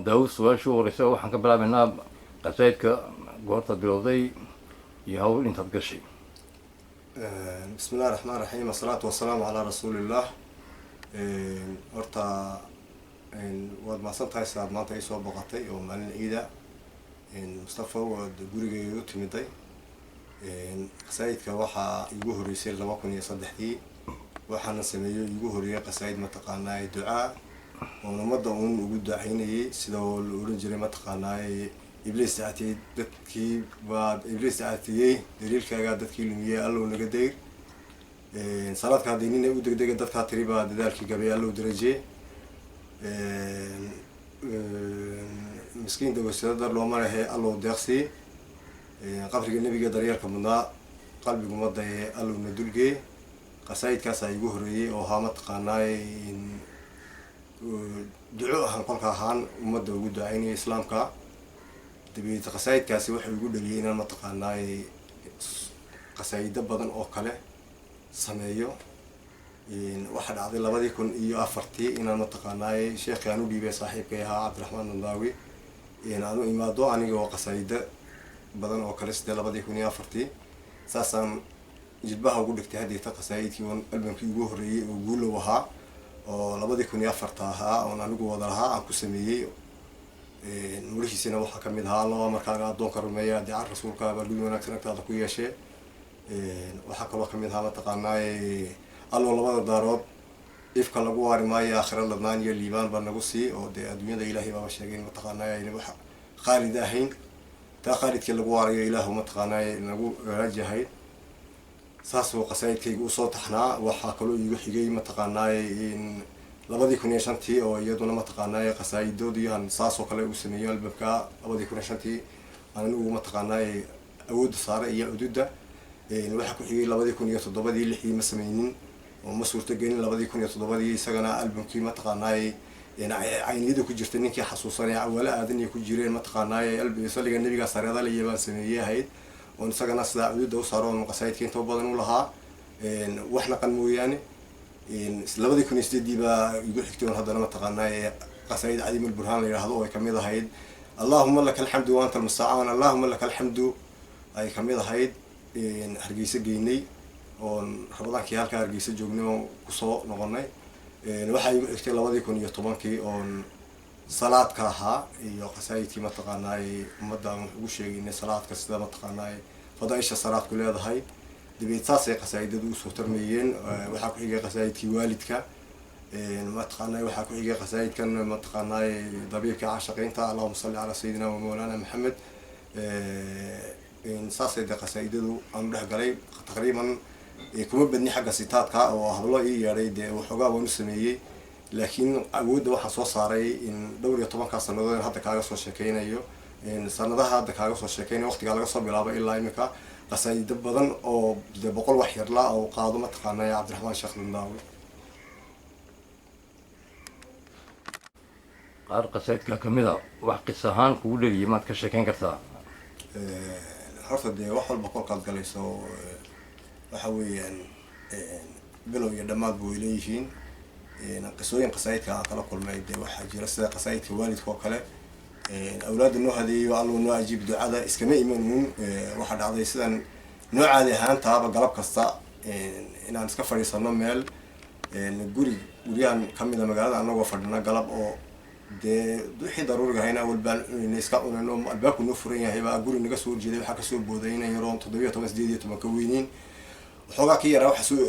Abwaan Daawud, su-aasha u horeysa waxaan ka bilaabaynaa qasaidka goortaad bilowday iyo hawl intaad gashay. Bismi illahi raxmaan raxiim, asalaatu wasalaamu calaa rasuulillah. Horta waad mahadsan tahay sidaad maanta iisoo boqotay oo maalin ciida, Mustafa, waad gurigayga u timiday. Qasaa'idka waxaa igu horeysay 2003-dii, waxaana sameeyey igu horeeyay qasaa'id mataqaanaa ducaa oon ummadda uun ugu ducaynayay, sida oo la oran jiray mataqaanaa "Ibliis dacatiyey dadkii baad, Ibliis dacatiyey daliilkaagaa dadkii lumiyey, Allow naga dayr salaadka haddii nina u degdega dadkaa tiri baa dadaalkii gabay, Allow darajee miskiin dawasada dar looma lehe, Allow deeqsii qabriga nebiga daryeelka mudnaa qalbiguma daye, Allow na dulgee." Qasaa'idkaasaa igu horeeyey oo ahaa mataqaanaa duco ahaan kolka ahaan ummadda ugu ducaynaya islaamka. Dabeed qasaa'idkaasi waxay igu dhaliyay inaan mataqaanaa qasaa'ido badan oo kale sameeyo. Waxaa dhacday 2004-tii inaan mataqaanaa sheekhi aan u dhiibay, saaxiibkay ahaa, Cabdiraxmaan Dandaawi, aan u imaado aniga oo qasaa'ido badan oo kale sidee 2004-tii. Saasaan jilbaha ugu dhigtay haddeeta qasaa'idkii oon albamkii ugu horreeyey oo guulow ahaa oo 2004-ta ahaa oon anigu wada lahaa aan ku sameeyey. Murihiisina waxaa kamid ahaa "Allo amarkaaga addoonka rumeeya, adeeca rasuulka, abaalgud wanaagsan agtaada ku yeeshee." Waxaa kaloo kamid ahaa mataqaanaa "Allo labada daarood ifka lagu waari maayo, aakhira ladnaan iyo liibaan baa nagu sii," oo dee adduunyada Ilaahay baaba sheegay in mataqaanaa ayna wax khaalid ahayn, taa khaalidkii lagu waarayo Ilaahu mataqaanaa nagu raajahay. Saasuu qasaa'idkayga usoo taxnaa. Waxaa kaloo iigu xigay mataqaanaa 2005-tii oo iyaduna mataqaanaa qasaa'idoodii aan saasoo kale u sameeyo albamka 2005-tii aan anigu mataqaanaa awoodda saaray iyo cududda. Waxaa ku xigay 2007-dii, lixdii ma sameynin oo ma suurtagelin. 2007-dii isagana albamkii mataqaanaa cayniyada ku jirtay, ninkii xasuusanaya, Cawaalo Aadan iyo ku jireen mataqaanaa saliga nebiga sareedaliya baan sameeyey ahayd, oon isagana sidaa cududda u saaro oon qasaa'idka inta badan u lahaa wax naqan mooyaane. 2008-dii baa igu xigtay oon haddana mataqaanaa qasaa'id Cadiim Alburhaan la yidhaahdo oo ay kamid ahayd "Allahuma laka alxamdu wa anta almustacaan, allahuma laka alxamdu" ay kamid ahayd, Hargeysa geynay oon Ramadaankii halkaa Hargeysa joognay oon kusoo noqonay. Waxaa igu xigtay 2010-kii oon salaadka ahaa iyo qasaa'idkii mataqaanaa ummadda aan wax ugu sheegaynay salaadka, sida mataqaanaa fadaaisha salaadku leedahay. Dabeed saasay qasaa'idadu usoo tarmayeen. Waxaa ku xigay qasaa'idkii waalidka mataqaanaa, waxaa ku xigay qasaa'idkan mataqaanaa dabiibka caashaqiinta, "Allahuma salli calaa sayidina wa mawlana Maxamed." Saasay dee qasaa'idadu aan dhex galay. Taqriiban kuma badni xagga sitaadka oo hablo ii yeedhay dee waxoogaa waan u sameeyey, laakiin awoodda waxaan soo saaray in dhowr iyo tobankaa sanadood hadda kaaga soo sheekeynayo, sanadaha hadda kaaga soo sheekeynayo, waqtigaa laga soo bilaabo ilaa imika qasaa'ido badan oo dee 100 wax yarla oo qaado mataqaanaa Cabdiraxmaan Sheekh Dandaawi. Qaar qasaa'idka kamid a wax qis ahaan kugu dheliyay maad ka sheekeyn kartaa? Horta dee wax walba kolkaad galayso waxa weeyaan bilow iyo dhammaadba way leeyihiin. Qisooyin qasaa'idka aan kala kulmay dee waxaa jira sida qasaa'idka waalidka oo kale, "Awlaadda noo hadeeyo, Allow noo ajiib ducada," iskama imanuun. Waxaa dhacday sidan noo caadi ahaantaaba galab kasta inaan iska fadhiisano meel guri guryahan kamida magaalada, anagoo fadhina galab oo dee wixii daruuriga hayna awal baan cunayna iska cunayno, albaabku noo furan yahay, baa guri naga soo horjeeday waxaa kasoo booday inan yaroon 17, 18 ka weyneyn. Waxoogaa ka yaraa waxa soo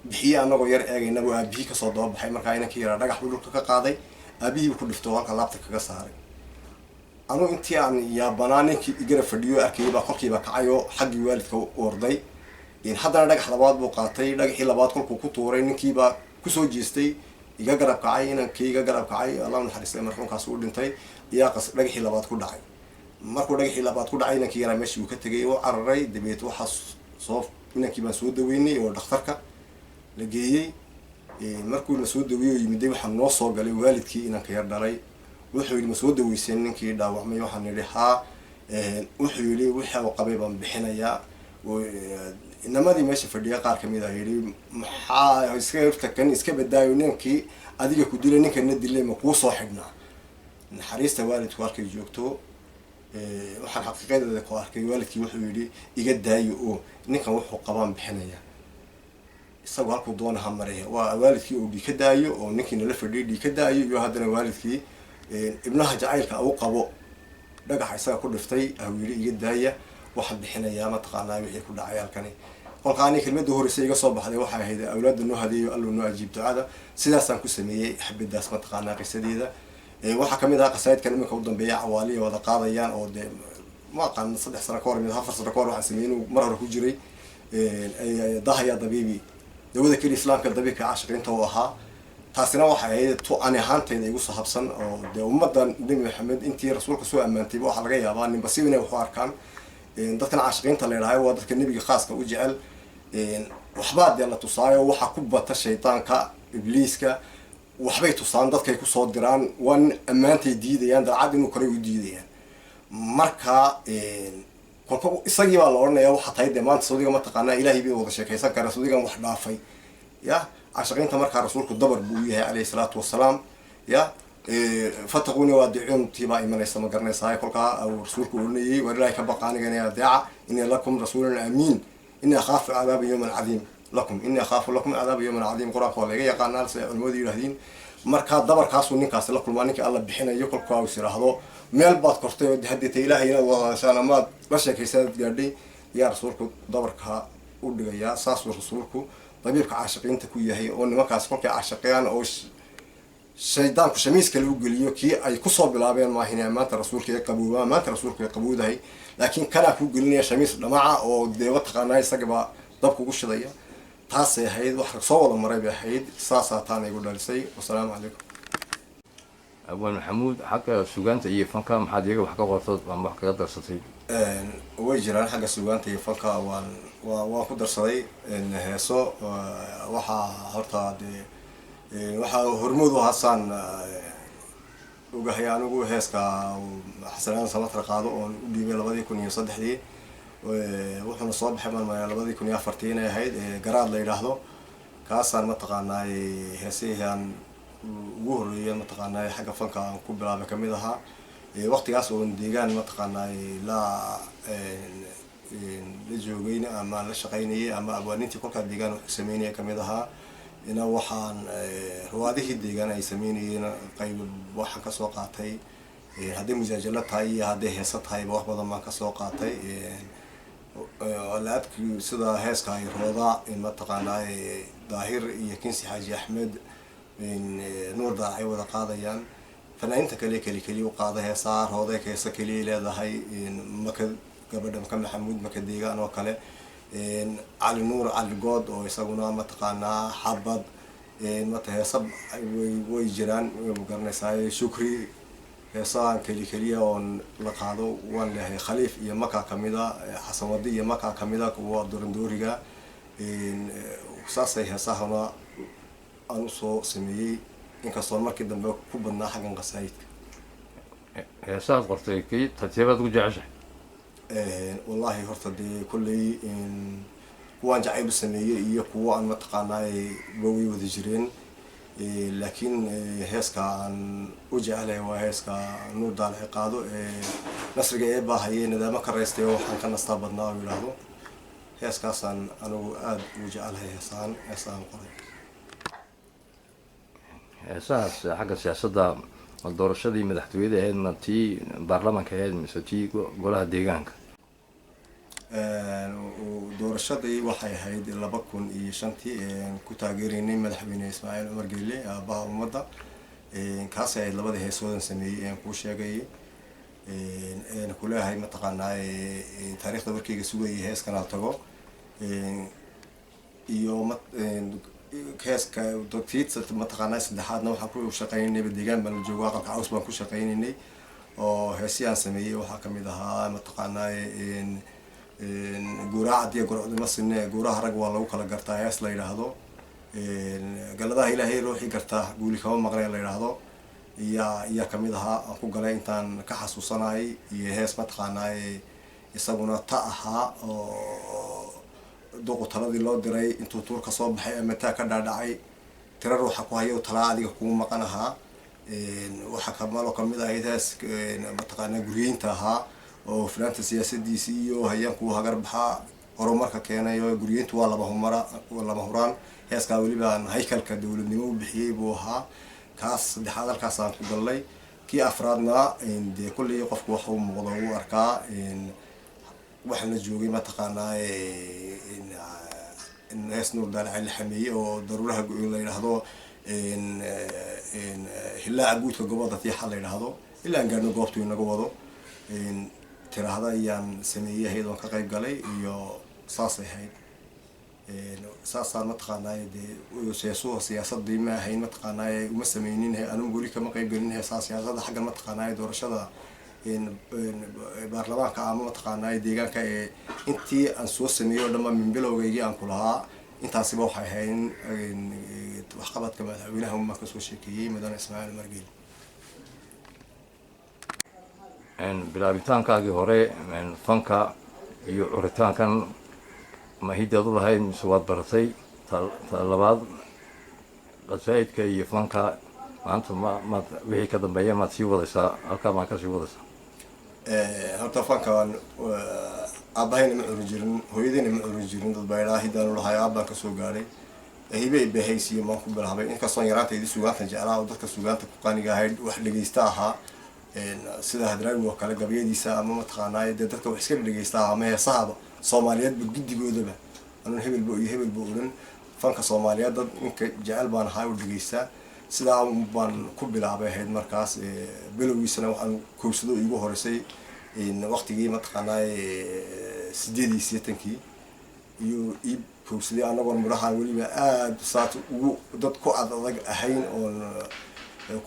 bixiyey anagoo yar eegaynaba aabihii kasoo daba baxay. Markaa inankii yaraa dhagax buu dhulka ka qaaday, aabihiibu ku dhifto halka laabta kaga saaray. Anugu intii aan yaabanaa, ninkii igara fadhiyo arkayay baa kolkiiba kacay oo xaggii waalidka u orday. Haddana dhagax labaad buu qaatay. Dhagaxii labaad kolkuu ku tuuray, ninkiibaa kusoo jeestay, iga garab kacay. Inankii iga garab kacay, Allah naxariistay, marxuumkaas uu dhintay, ayaa qas dhagaxii labaad ku dhacay. Markuu dhagaxii labaad ku dhacay, inankii yaraa meeshii uu ka tegay oo cararay. Dabeet waxaa soo inankii baan soo daweynay oo dhakhtarka la geeyey. Markuu la soo daweeyey oo yimiday, waxaa noo soo galay waalidkii inanka yar dhalay. Wuxuu yidhi, "Ma soo daweyseen ninkii dhaawacmay?" Waxaan yidhi, "Haa." Wuxuu yidhi, "Wixii uu qabay baan bixinayaa." Inamadii meesha fadhiya qaar kamid a yidhi, "Maxaa iska horta kan iska badaayo, ninkii adiga ku dilay ninkana dilay ma kuu soo xidhnaa?" Naxariista waalidku halkay joogto, waxaan xaqiiqadeeda ku arkay waalidkii wuxuu yidhi iga daayo oo ninkan wuxuu qabaan bixinaya, isagoo halkuu doona ha maraya. Waa waalidkii oo dhiig ka daayo oo ninkii nala fadhiyay dhiig ka daayo, iyo haddana waalidkii ibnaha jacaylka u qabo dhagaxa isaga ku dhiftay au yidhi iga daaya, waxaan bixinayaa mataqaanaa wixii ku dhacay halkani. Kolka ani kelmadda horreysay iga soo baxday waxay ahayd awlaadda noo hadeeyo, Alluu noo ajiib ducada. Sidaasaan ku sameeyey xabadaas mataqaanaa qisadeeda. Waxaa kamid ahaa qasaa'idkan iminka u dambeeya cawaaliya wada qaadayaan oo dee ma aqaan 3 sano ka hor mid 4 sano ka hor waxaan sameeyey inuu mar hore ku jiray Dahaya Dabiibi, dawada keli islaamka, dabiibka caashiqiinta uu ahaa. Taasina waxay ahayd tu ani ahaantayda igu sahabsan oo dee ummadda Nebi Maxamed intii rasuulka soo ammaantayba waxaa laga yaabaa ninba si inay wax u arkaan. Dadkan caashiqiinta la yidhahayo waa dadka nebiga khaaska u jecel. Waxbaa dee la tusaayo, waxaa ku bata shaydaanka ibliiska, waxbay tusaan dadkay kusoo diraan, waa nin ammaantay diidayaan, dalcad inuu koray u diidayaan. Marka kolka isagii baa la odhanaya waxaa tahay dee maanta saudiga mataqaanaa ilaahay bay wada sheekaysan karaa, saudigan wax dhaafay ya caashiqiinta. Markaa rasuulku dabar buu u yahay calayhi salaatu wasalaam. Ya fattaquuni wa adiicuun baa imanaysa, ma garanaysaa? Kolkaa uu rasuulku oranayay war ilaahay ka baqa, anigana adeeca, inii lakum rasuulun amiin, inii akhaafu cadaaba yawman cadiim lakum, inii akhaafu lakum cadaaba yawman cadiim. Qur-aanka waa laga yaqaanaa sida culimadu yidhahdiin. Markaa dabarkaasuu ninkaasi la kulmaa, ninka Alla bixinayo. Kolkaa is yidhaahdo meel baad kortay oo haddii ilaahay inaad wadaashaan amaad la sheekaysaad gaadhay, yaa rasuulku dabarka u dhigayaa. Saasuu rasuulku dabiibka caashiqiinta ku yahay, oo nimankaas kolkay caashiqiyaan oo shaydaanku shamiis kale u geliyo, kii ay kusoo bilaabeen maahine maanta rasuulka ee qaboobaa, maanta rasuulka ay qabowdahay, laakiin kanaa kuu gelinaya shamiis dhamaca oo dee mataqaanaa isagaba dabka ugu shidaya. Taasay ahayd, wax soo wada maray bay ahayd, saasaa taana igu dhalisay. Wasalaamu calaykum. Abwaan Maxamuud, xagga sugaanta iyo fanka maxaad iyaga wax ka qortad ama wax kaga darsatay? Way jiraan, xagga sugaanta iyo fanka waan wa waan ku darsaday heeso. Waxaa horta dee waxaa hormood u hasaan ogahay anigu heeska Xasanaan Samatar qaado oon u dhiibay 2003-dii, wuxuuna soo baxay marmaya 2004-tii inay ahayd, Garaad la yidhaahdo. Kaasaan mataqaanaa heesihii aan ugu horreeyay mataqaanaa xagga fanka aan ku bilaabay kamid ahaa. Waqtigaas oon deegaan mataqaanaa la joogayna ama la shaqaynayay ama abwaanintii kolkaa deegaan wax sameynaya kamid ahaa ina waxaan ruwaadihii deegaan ay sameynayeen qayb waxaan kasoo qaatay, hadday mujaajalo tahay iyo hadday heeso tahayba wax badan baan kasoo qaatay. Laabkii sida heeska ay rooda mataqaanaa Daahir iyo Kinsi Xaaji Axmed Nuur Daar ay wada qaadayaan, fanaaninta kale keli keliya u qaada heesaa rooday heesa keliya leedahay, maka gabadha Maka Maxamuud Maka deegaan oo kale, Cali Nuur Cali Good oo isaguna mataqaanaa xabad mata heesa way jiraan, magaranaysaa. Shukri heesahan keli keliya oon la qaado waan leeyahay. Khaliif iyo Maka kamida, Xasan Wadi iyo Maka kamida, kuwa dorandooriga. Saasay heesahana aan usoo sameeyey, inkastoo markii dambe ku badnaa xaggan qasaayidka. Heesahaad qortay kii tartiibaad ugu jeceshahay? Wallahi horta dee kolley kuwaan jacayl u sameeyey iyo kuwo aan mataqaanaa ba way wada jireen, laakiin heeska aan u jecelahay waa heeska Nuur Daalaci qaado ee nasriga ee baahayay nidaamo ka raystay oo waxaan ka nastaa badnaa oo yidhaahdo. Heeskaasaan anigu aada ugu jecelahay heesaan heesaan qoray. Heesahaas xagga siyaasadda, ma doorashadii madaxtooyada ahayd, ma tii baarlamaanka ahayd, mise tii golaha deegaanka? Doorashadii waxay ahayd 2005-tii ku taageeraynay madaxweyne Ismaaciil Cumar Geelle, aabaha ummadda. Kaasay ahayd labada heesoodan sameeyey een kuu sheegay een kuleeyahay mataqaanaa taariikhda warkeyga sugayay heeskan al tago iyo heeska tii mataqaanaa saddexaadna waxaan ku shaqeynaynay deegaan baan la joogo, aqalka caws baan ku shaqeynaynay oo heesihii aan sameeyey waxaa kamid ahaa mataqaanaa guuraacadiyo gorcdima sine, guuraha rag waa lagu kala gartaa, hees la yidhaahdo galadaha ilaahay ruuxii gartaa guuli kama maqleen la yidhaahdo iyaa kamid ahaa aan ku galay intaan ka xasuusanayay, iyo hees mataqaanaa isaguna ta ahaa oo duqu taladii loo diray intuu tuur ka soo baxay ama taa ka dhaadhacay tira ruuxa ku hayo talaa adiga kuu maqan ahaa. Waxaa kamaloo kamid ahayd hees mataqaanaa guryeynta ahaa oo fanaanta siyaasadiisi iyo hayaankuu hagar baxaa horumarka keenayo. Guryeyntu waa lama humara, lama huraan. Heeskaa welibaan haykalka dowladnimo u bixiyey buu ahaa. Kaas saddexaad halkaasaan ku gallay. Kii afraadna dee kulley qofku wax uu muuqdo uu arkaa. Waxaan la joogay mataqaanaa hees Nuur Daalaca la xameeyey oo daruuraha la yidhaahdo, Hillaaca guudka gobolda tiixa la yidhaahdo, ilaa aan gaarno goobtu inaga wado tiraahda ayaan sameeyey ahayd oon ka qayb galay iyo saasay ahayd. Saasaan mataqaanaa dee seesuha siyaasadii ma ahayn, mataqaanaa uma sameynin, anigu weli kama qayb gelin heesaa siyaasadda xaggan mataqaanaa doorashada baarlamaanka ama mataqaanaa deegaanka. Ee intii aan soo sameeyey oo dhanba min bilowgaygii aan ku lahaa intaasiba waxay ahayd waxqabadka madaxweynaha umaan kasoo sheekeeyey, mudane Ismaaciil Cumar Geele. Bilaabitaankaagii hore fanka iyo curitaankan ma hiddaad u lahayd mise waad baratay? Ta labaad, qasaa'idka iyo fanka maanta ma maad wixii ka dambeeya maad sii wadaysaa, halkaa maad kasii wadaysaa? Horta fankan aabahayna ma curin jirin, hooyadayna ma curin jirin. Dad baa idhaa hiddaan ulahay, aabbaan kasoo gaadhay, hibe bahaysiyo maan ku bilaabay. Inkastoon yaraantaydi sugaantan jeclaa oo dadka sugaanta ku qaniga ahayd, wax dhegeysta ahaa, sida Hadraawi oo kale gabayadiisa ama mataqaanaa dee dadka wax iska dhegeysta ahaa ama heesahaba Soomaaliyeedba guddigoodaba anuun hebelba iyo hebelba odhan. Fanka Soomaaliyeed dad ninka jecel baan ahaa oo dhegeystaa, sidaa baan ku bilaabay ahayd. Markaas bilowgiisana waxaan kowsado iigu horeysay waqtigii mataqaanaa 88-kii iyo ii kowsaday, anagoon mudhahaan weliba aada saat ugu dad ku ad adag ahayn oon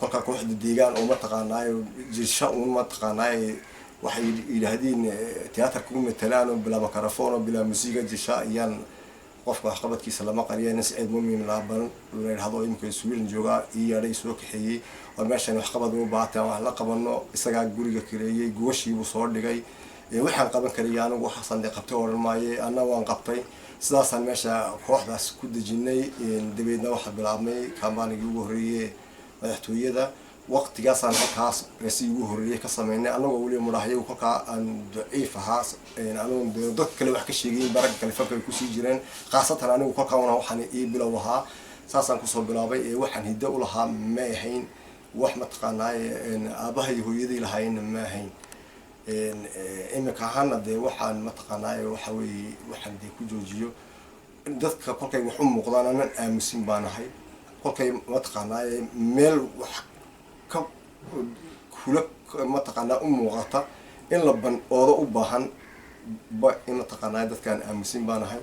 kolkaa kooxda deegaan oo mataqaanaaye jirsha uun mataqaanaaye waxay yidhaahdeen tiyaatarka u matalaan oo bilaa microphone oo bilaa musiiga jisha ayaan. Qofka waxqabadkiisa lama qariya. Nin Saciid Mumin Laaban la yidhahdo oo imika Sweden joogaa ii yeedhay, soo kaxeeyey oo meeshan waxqabad u baahatan wax la qabano. Isagaa guriga kireeyey, gogoshiibuu soo dhigay. Waxaan qaban karaya anigu waxaasaan dee qabtay odhan maaye, anna waan qabtay. Sidaasaan meesha kooxdaas ku dejinay. Dabeedna waxaa bilaabmay kambanigii ugu horreeyey madaxtooyada. Waqtigaasaan halkaas si ugu horreeyey ka sameynay, anagoo weliba mudhahyagu kolkaa aan daciif ahaa, anigu dee dad kale wax ka sheegayin baragga kale fanka ay kusii jireen, khaasatan anigu kolkaana waxaan ii bilow ahaa. Saasaan kusoo bilaabay. Ee waxaan hiddo u lahaa ma ahayn, wax mataqaanaaye aabahay hooyadii lahaayna ma ahayn. Imika ahaana dee waxaan mataqaanaaye waxa weeye waxaan dee ku joojiyo dadka kolkay wax u muuqdaan anan aamusin baan ahay. Kolkay mataqaanaaye meel wax ka kula mataqaanaa u muuqata in la ban-oodo u baahan ba in mataqaanaa dadkaan aamusin baan ahay.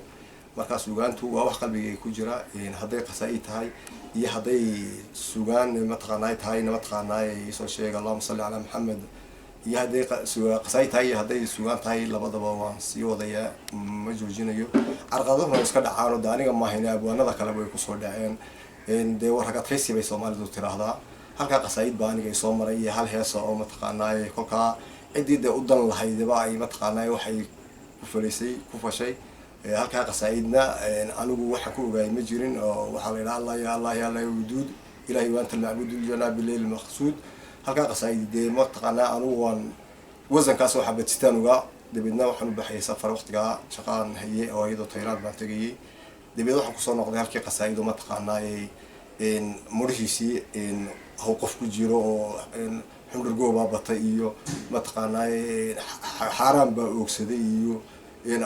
Markaa sugaantu waa wax qalbigayga ku jira, hadday qasaa-i tahay iyo hadday sugaan mataqaanaa tahayna mataqaanaa isoo sheega Allahuma salli calaa Maxamed, iyo hadday qasaa-i tahay iyo hadday sugaan tahay, labadaba waan sii wadayaa, ma joojinayo. Carqaladuna iska dhacaano de aniga maahayna, abwaanada kaleba way kusoo dhaceen. Dee warragadkaysi bay Soomaalidu tiraahdaa. Halkaa qasaa'id baa aniga isoo maray iyo hal heesa oo mataqaanaaye kolkaa ciddii dee u dan lahaydba ay mataqaanaaye waxay ku falaysay ku fashay. Halkaa qasaa'idna anigu waxaan ku ogaayay ma jirin. Oo waxaa la yidhaha Allah ya Allah ya Allah wuduud ilahi waanta almacbuud ljanaa bileyl maqsuud. Halkaa qasaa'id dee mataqaanaa anigu waan wasankaas oo xabadsitaan ogaa. Dabeedna waxaan u baxayay safar, waqtigaa shaqaan hayay oo iyadoo Tayland baan tegayay. Dabeed waxaan kusoo noqday halkii qasaa'ido mataqaanaaye mudhihiisii haw qof ku jiro oo xundhurgoobaa batay iyo mataqaanaaye xaaraan baa oogsaday iyo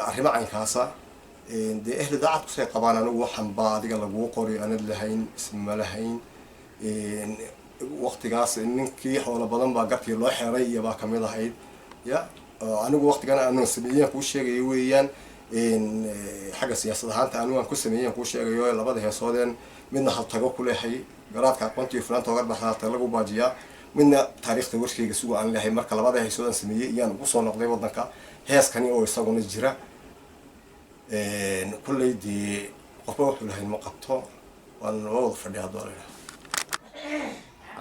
arrimo caynkaasa. Dee ehli daacad kusay qabaan, anigu waxaan baa adiga laguu qori anad lahayn isma lahayn. Waqtigaas ninkii xoolo badan baa gartii loo xeray iyo baa kamid ahayd ya. Anigu waqtigan anu sameeyaan kuu sheegayo weeyaan xagga siyaasad ahaanta anigu aan ku sameeyaan kuu sheegayo labada heesoodeen, midna haltago ku leehay garaadka aqoontiyo fulaanta oga baxda haltag lagu baajiyaa, midna taariikhda warshayga suga aan leehay. Marka labada heesood aan sameeyey iyaan ugu soo noqday waddanka heeskani oo isaguna jira. Kulley dee qofba wuxuu lahayn ma qabto, waan la wada fadhiya haddoo la idhaha.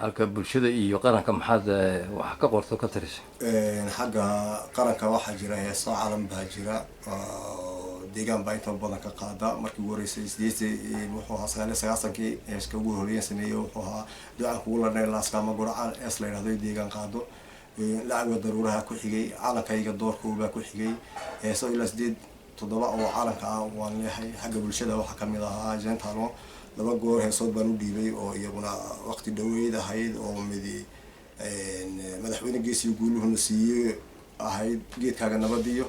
Halka bulshada iyo qaranka maxaad wax ka qorto ka tarisay? Xagga qaranka waxaa jira heeso calan baa jira oo Deegaan baa inta badan ka qaada. Markii ugu horeysay 98, wuxuu ahaa 99-kii, heeska ugu horeeyan sameeyey wuxuu ahaa "Ducaan kugu ladhay laaskaama guraca", hees la yidhahdo Deegaan qaado. Lacagwa Daruuraha ku xigay, Calankayga Doorka baa ku xigay. Heeso ilaa sideed toddoba oo calanka ah waan leeyahay. Xagga bulshada waxaa kamid ahaa Gentalo, laba goor heesood baan u dhiibay oo iyaguna waqti dhaweyd ahayd, oo midi "Madaxweyne Geesiyo Guuluhuna Siiyey" ahayd, "Geedkaaga Nabadiyo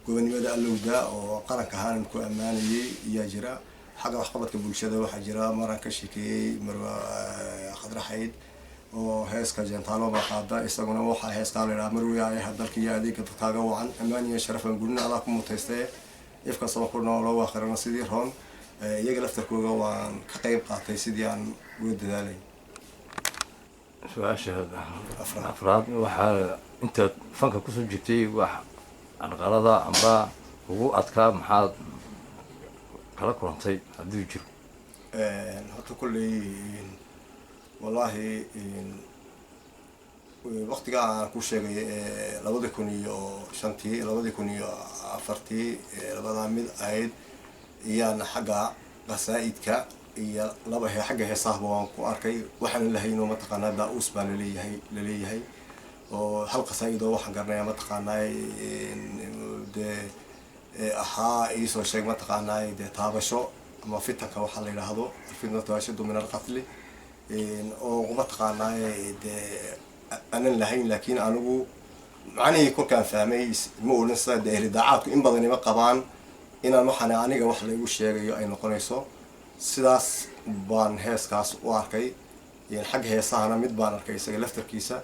Gobonimada Allowda" oo qaranka ahaanan ku ammaanayay iyaa jira. Xagga waxqabadka bulshada waxaa jira maraan ka sheekeeyey Marwa Khadraxayd oo heeska Gentalo baa qaada isaguna. Waxaa heeskaa la idhaha "Marwe Ayaha Dalka iyo Adeega Dadkaaga Wacan, ammaan iyo sharafan gurina Allah ku mutaystee, ifka soo ku noolo aakhirana sidii roon". Iyaga laftarkooga waan ka qayb qaatay sidii aan uga dadaalay. Su-aasha afraad: waxaa intaad fanka kusoo jirtay wax carqalada amba ugu adkaa maxaad kala kulantay hadduu jiro? Horta kolley, wallahi, waqtiga aan ku sheegay 2005-tii, 2004-tii, labadaa mid ahayd iyaan xagga qasaa'idka iyo laba xagga heesahaba waan ku arkay. Waxaan lahayno, mataqaanaa, daa-uus baa laleeyahay oo hal qasaa'id oo waxaan garanayaa, mataqaanaa, dee ahaa iisoo sheeg, mataqaanaa, dee taabasho ama fitanka waxaa la yidhaahdo "alfitnatu ashaddu min alqatli", oo mataqaanaa, dee aanan lahayn. Laakiin anigu macnihii kolkaan fahmay ma odhan sida dee ehli daacaadku in badan ima qabaan inaan waxaan aniga wax laygu sheegayo ay noqonayso. Sidaas baan heeskaas u arkay. Xagga heesahana mid baan arkay isaga laftarkiisa,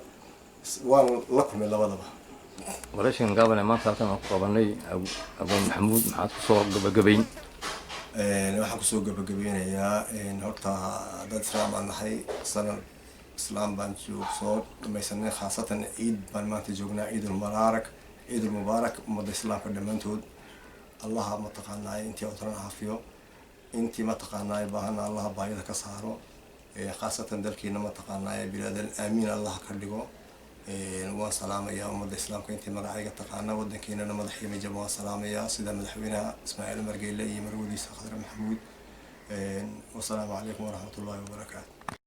waan la kulmay labadaba. Walaashan gaabane maanta halkan aan ku qabanay Abwaan Maxamuud, maxaad kusoo gabagabayn? Waxaan kusoo gabagabeynayaa, horta dad islaam baan nahay, sanad islaam baan joog soo dhamaysanay, khaasatan ciid baan maanta joognaa. Ciidulmubaarak, ciidulmubaarak ummadda islaamka dhammaantood. Allaha, mataqaanaa, intii cudran caafiyo, intii, mataqaanaa, baahana Allaha baahida ka saaro, khaasatan dalkiina, mataqaanaa, bilaadan aamiin Allaha ka dhigo. Waan salaamayaa ummadda islaamka intii magacayga taqaana, wadankeenana madax iyo majaba waan salaamayaa, sida madaxweynaha Ismaaciil Margeyle iyo marwadiisa Khadre Maxamuud. Wasalaamu calaykum waraxmatullahi wabarakaatu.